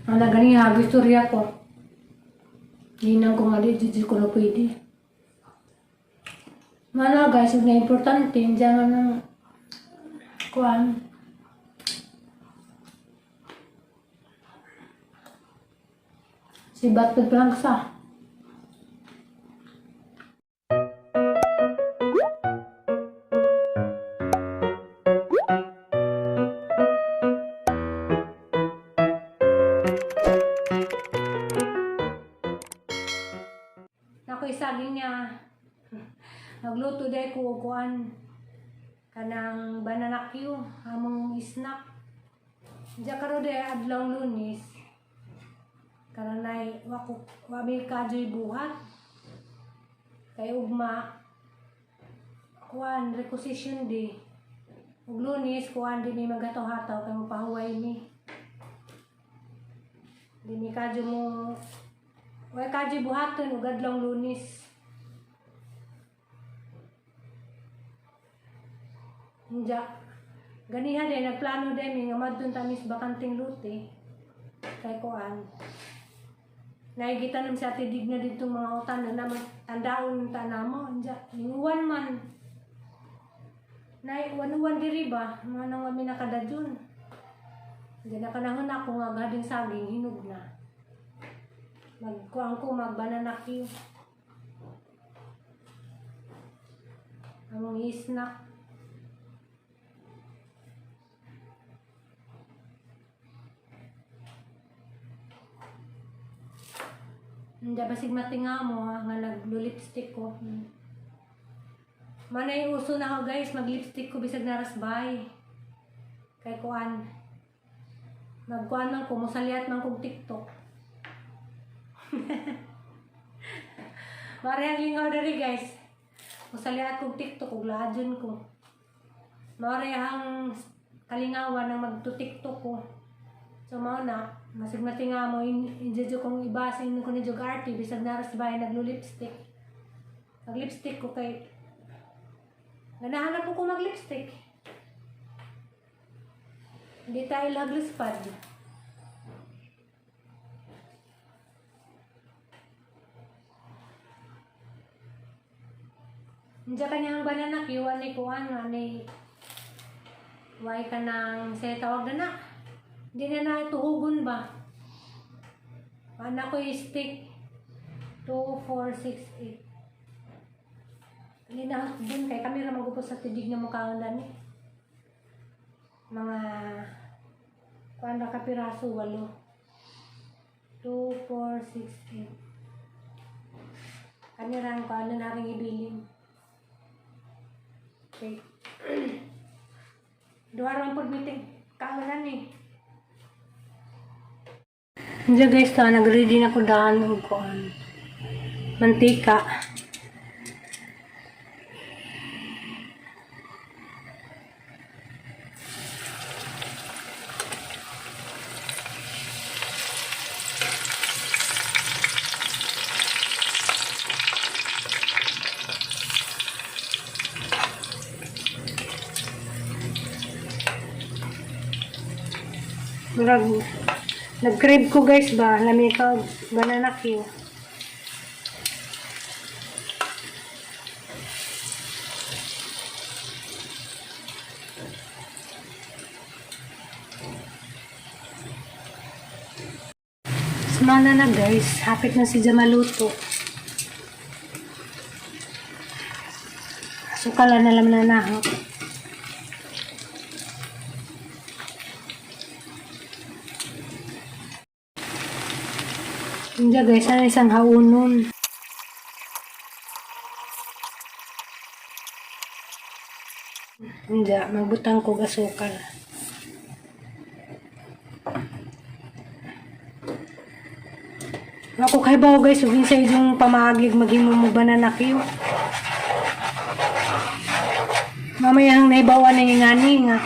Ana gani ha istorya ko. Ninang ko nga di jud ko na pwede. Mana guys, yung na importante, diyan nga ng kuan. Si Batman pa lang sa. Nako isaging niya. Nagluto dahil ko og kuan kanang banana Q among snack. Diya karon dahil adlaw Lunes. Karanay wa ko wa mi kajoy buhat. Kay ugma kuan requisition day. Ug Lunes kuan di mi magataw-hataw kay mopahuway mi. Di mi kadyo mo wa kadyo buhaton ug adlaw Lunes. Inja. Ganihan din, nagplano din, mi nga madun ta mis bakanting lute. Kay kuan. Nakikita naman sa Ate Digna dito mga utan na naman tandaon ta namo. Inja, ninguan man. Nay, wanuan diri ba? Mga nang kami nakadadyon. Hindi na kanahon ako nga gading saging hinog na. Magkuan ko magbanana Q. Among isnak. Hindi basig matinga mo ha, nga naglo-lipstick ko. Manay uso na ako guys, mag-lipstick ko bisag narasbay. Kay kuan. Magkuan man ko, musalyat man kog TikTok. Mare ang lingaw diri guys. Musalyat kog TikTok ug laadyon ko. Mare ang kalingawan ng magto-TikTok ko. So mao na, masig matinga mo in injo kong iba sa inyo ko ni Jog Arte bisag naras bahay naglo-lipstick. Mag-lipstick ko kay ganahan na po ko mag-lipstick. Hindi tayo laglaspad. Hindi kanyang banana Q, ani kuan, ani why ka nang sa tawag na na. Hindi na na tuhugon ba? Paano ko yung stick? 2, 4, 6, 8. Hindi na dun kay kami ra magupos sa tidig na mukha ang dani. Mga kuan ra ka piraso walo. 2, 4, 6, 8. Kami ra ang kuan na naring ibilin. Okay. Duha ra man pud meeting. Kaunan ni. Hindi guys, ta nag-ready na ko daan og kuan. Mantika. Murag nag-crave ko guys ba, lami ka og banana Q. Sumana na guys, hapit na si Jamaluto. Sukala na lang na nahap. Hindi guys, sana isang haunon. Hindi, magbutang kog asukal. Ako kay bawo guys, ug sa yung pamaagig maghimo mo banana Q. Mamaya ang naibawa na yung ngani nga.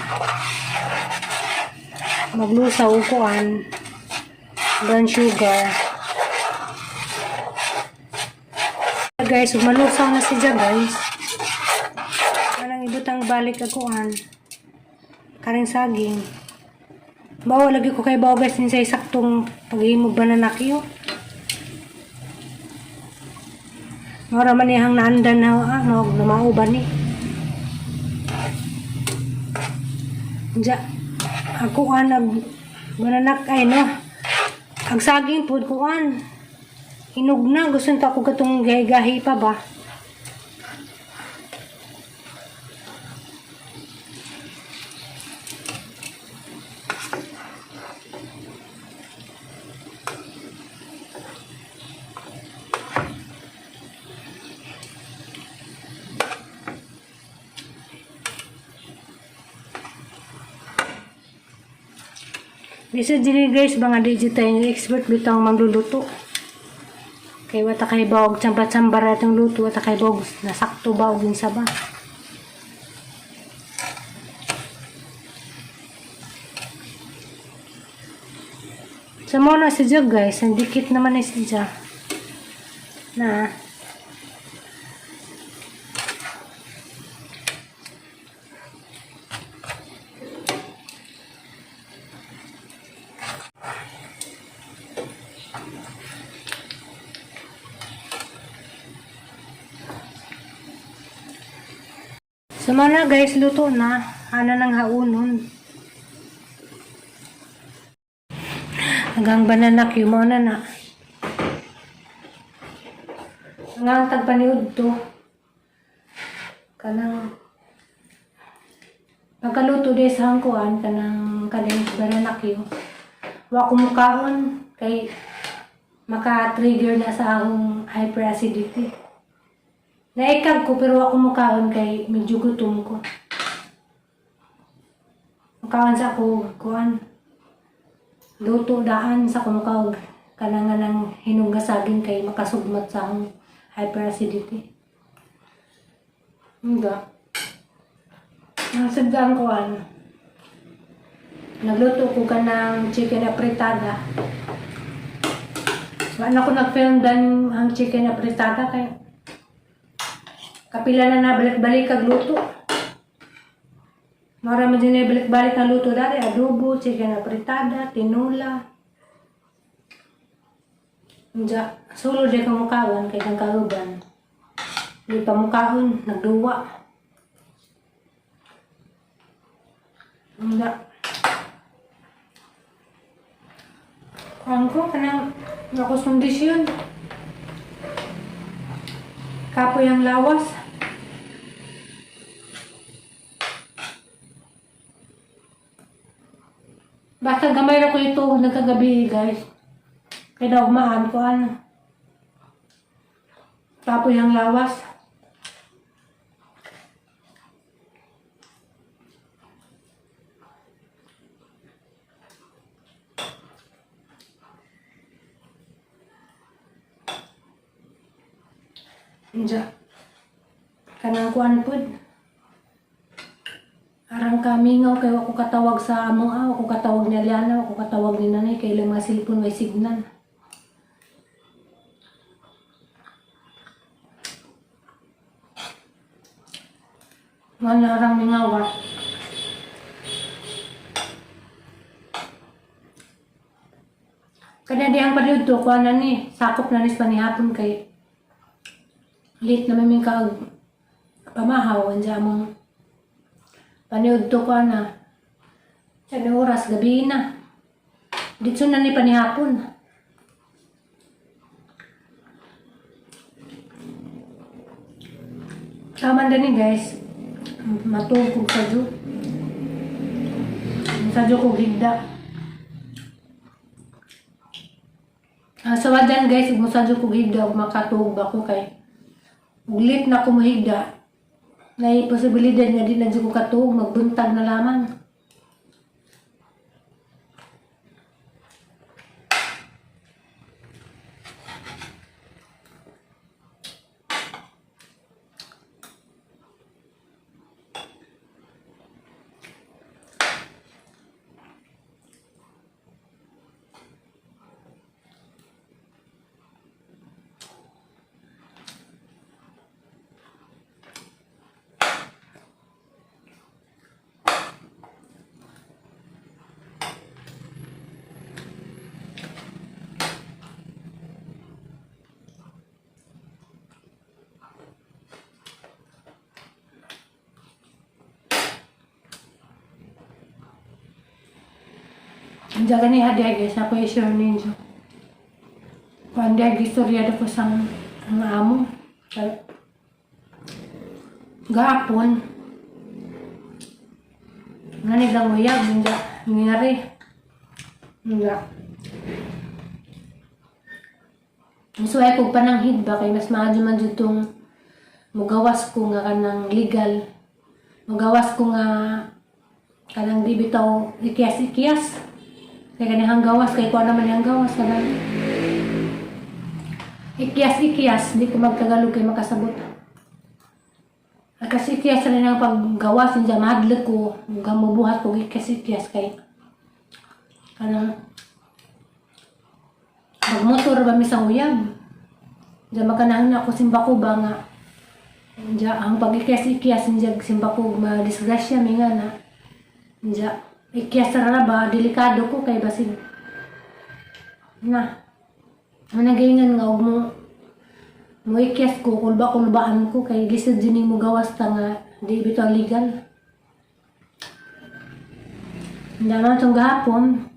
Maglusaw kuan. Brown sugar. Guys, ug malusaw na siya guys. Anang ibutang balik akuan. Karing saging. Bawa lagi ko kay bawa, guys, sa saktong paghimo banana cue. Mora man iyang naandan na ah, namauban ni. Diya, ako nag bananak ay no. Ang saging pud kuan. Hinog na, gusto ta ako katong gahi-gahi pa ba. Bisa dili, guys, mga digital expert bitaw magluluto. Kay wata kay bawog tsamba-tsamba atong luto, wata kay bawog nasakto ba og unsa ba. Sa mo na si Jog, guys, ang dikit naman na si Jog. Na. So mo na, guys, luto na. Ano nang haunon. Hanggang banana cue mo na na. Hanggang tagpaniud to. Kanang pagkaluto di sa hangkuan kanang kaning banana cue. Wa ko mukaon kay maka-trigger na sa akong hyperacidity. Naikag ko pero ako mukaon kay medyo gutom ko. Mukaon sa ako kuan. Luto daan sa kumukaog kanang ng hinog nga saging kay makasugmat sa akong hyperacidity. Hindi. Ang ko ano. Nagluto ko ka ng chicken apritada. Wala ko nag-film dan ang chicken apritada kay kapila na nabalik-balik kag luto. Mara mo din balik-balik ang luto dati. Adobo, chicken apritada, tinula. Diya, solo di ka mukawan kay kang kauban. Di pa mukaon, nagduwa. Hindi. Kuan ko, kanang ako kondisyon. Kapoy ang lawas. Basta gamay ra ko ito nagkagabi, guys. Kaya naugmaan ko ano. Kapoy ang lawas. Diya. Kanang kuan pud. Arang kamingaw kay wa ko katawag sa among ah, wa ko katawag ni Aliana, wa ko katawag ni nanay kay ilang mga cellphone way signal. Wala arang mingawa. Kanya dihang paniudto kuan na ni, sakop na ni sa panihapon kay late na may kaag pamahaw andya among paniudto ko na sa ni oras gabi na dito na ni panihapon. Tama na ni, guys, matuog kog sadyo, sadyo kog higda. Ah, sa wadan, guys, ug mosadyo kog higda ug makatuog ba ko kay ug late na ko mohigda na posibilidad nga di na jud ko katuog, magbuntag na lamang. Diyan gani hadi guys, ako i-share ninyo. Kuan diha istorya ko sang ang amo. Gahapon, nga ni gang uyab, hindi, ngari. Hindi. So ay kog pananghid ba kay mas maadyo man jud tong mugawas ko nga kanang legal. Mugawas ko nga kanang di bitaw ikyas-ikyas. Kay kanihang gawas kay kuan naman niyang gawas kanang ikyas-ikyas, di ko magtagalog kay makasabot. Kasi ikyas rin ang paggawas niya mahadlok ko, mubuhat ko ikyas-ikyas kay kanang magmotor ba mi sa uyab. Diya makanahan na ako simbako ba nga. Diya ang pag-ikyas-ikyas niya simbako madisgrasya mi nga na. Diya ikyas ra ba delikado ko kay basig na. Nagaingan nga og mo ikyas ko kulba-kulbaan ko kay lisod din mo gawas ta nga di bitaw legal. Hindi naman itong gahapon,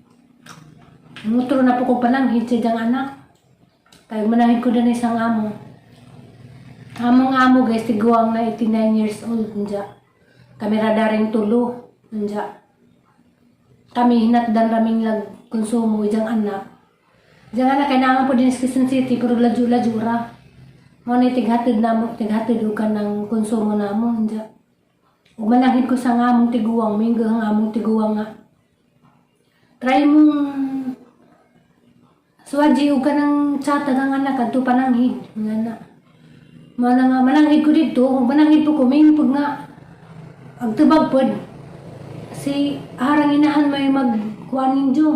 motor na po ko pananghid sa iyang anak. Kaya manahid ko din isang amo. Among amo guys, tiguang na 89 years old. Nja. Kami radaring tulo. Nja. Kami hinatdan raming lag konsumo iyang anak. Iyang anak kay naman po din sa Quezon City pero ladyo-ladyo ra. Mo na tighatid namo, tighatid ka ng konsumo namo. Nja. Ug manahid ko sa nga among tiguang, minggo ang among tiguang nga. Try mong suwaji og kanang chat ang anak kadto pananghid nga na. Mana nga mananghid ko didto, ug mananghid po ko main pud nga ang tubag pod si harang inahan may magkuan ninyo.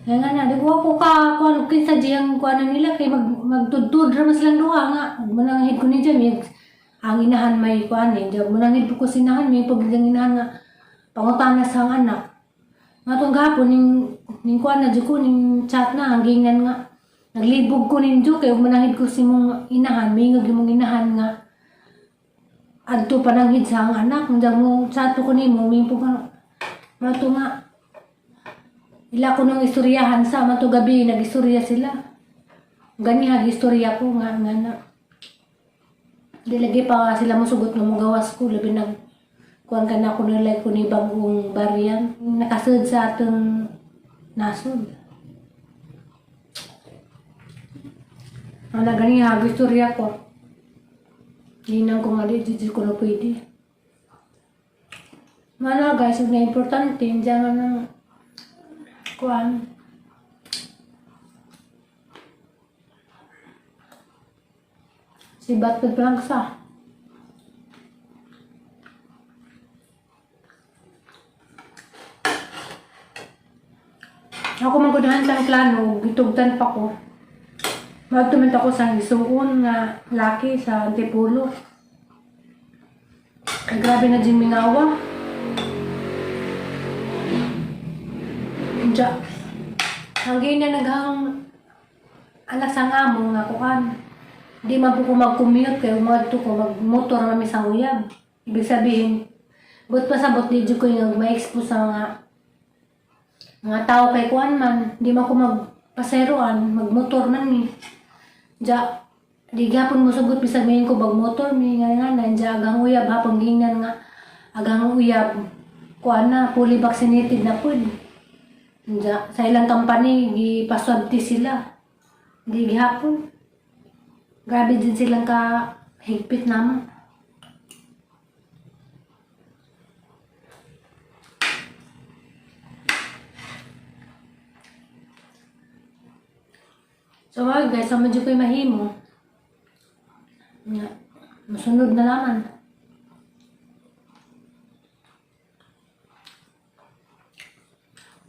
Nga nga na, di ko ako ka kuan og kinsa diyang kuan nila kay magtudtud ra man silang duha nga. Ug mananghid ko ninyo may ang inahan may kuan ninyo. Mananghid po ko sinahan may pag ang inahan nga pangutana sa ang anak. Nga tong gahapon ning kuan na jud ko ning chat na ang giingnan nga naglibog ko ninyo kay ug mananghid ko si mong inahan, mingog imong inahan nga adto pananghid sa ang anak. Unsa mo chat ko nimo mingpo ka mato nga ila ko nung istoryahan sa mato gabi nagistorya sila. Gani istorya ko nga nga na. Di lagi pa sila mosugot nga mogawas ko labi nag kuan ka na ko nila ko ni bagong baryan nakasud sa atong nasod. Ana gani ha istorya ko. Ninang ko nga di di ko na pwede. Mana guys, yung na importante diyan nga nang kuan. Si Batman pa lang sa. Ako magudahan sa plano, gitugtan pa ko. Magtument ako sa isuon nga laki sa Antipolo. Kay grabe na din mingawa. Diya. Hanggang na naghang anak sa amo nga kuan. Di man po ko mag-commute kay umadto ko magmotor na mi sa uyab. Ibig sabihin, but pasabot di jud ko yung ma-expose sa mga tao kay kuan man, di man ko magpaseroan, magmotor man mi. Diya, di gapon mo sugot bisag mayin ko magmotor mi nga nga na diya agang uyab hapon gingnan nga agang uyab kuan na fully vaccinated na pud. Diya, sa ilang company gipaswab sila. Di gihapon. Grabe din silang ka higpit naman. So mga guys, sa medyo ko'y mahimo. Nga, masunod na naman.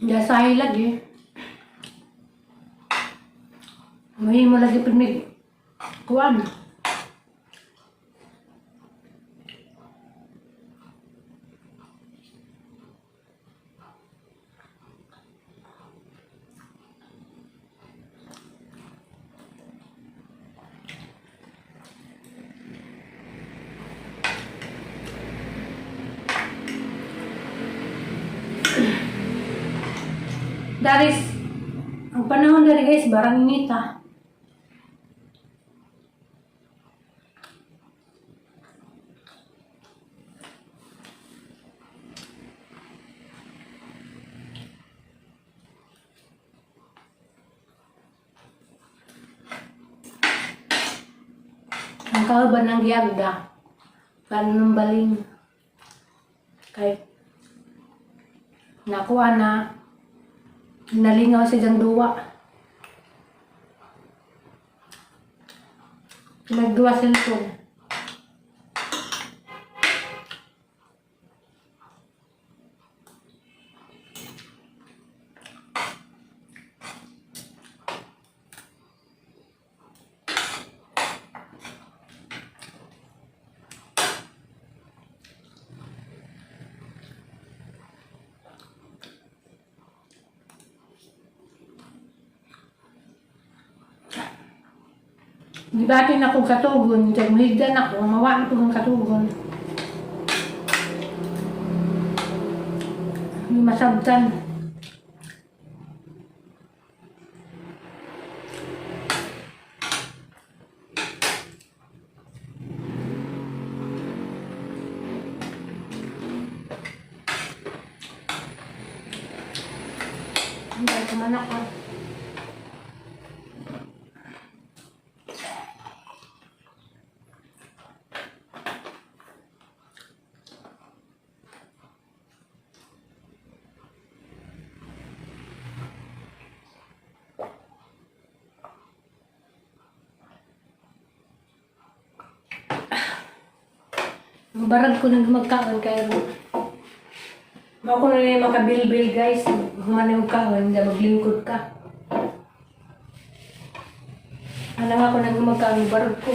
Jasahi lagi. Mahimo lagi pud mig kuan. That is, ang panahon dari, guys, barang inita. Ang kauban ng giyagda, paano baling kay nakuha na nalingaw si Jang duwa. Nagduwa cellphone. Gibati na kong katugon, diyan mahigdan ako, mawa ko ng katugon. Hindi masabtan. Hindi ko man ako. Barag ko nang magkaon kaya mao ko na yung makabilbil, guys. Human yung kaon, hindi maglingkod ka. Ano nga ako nang magkaon, barag ko.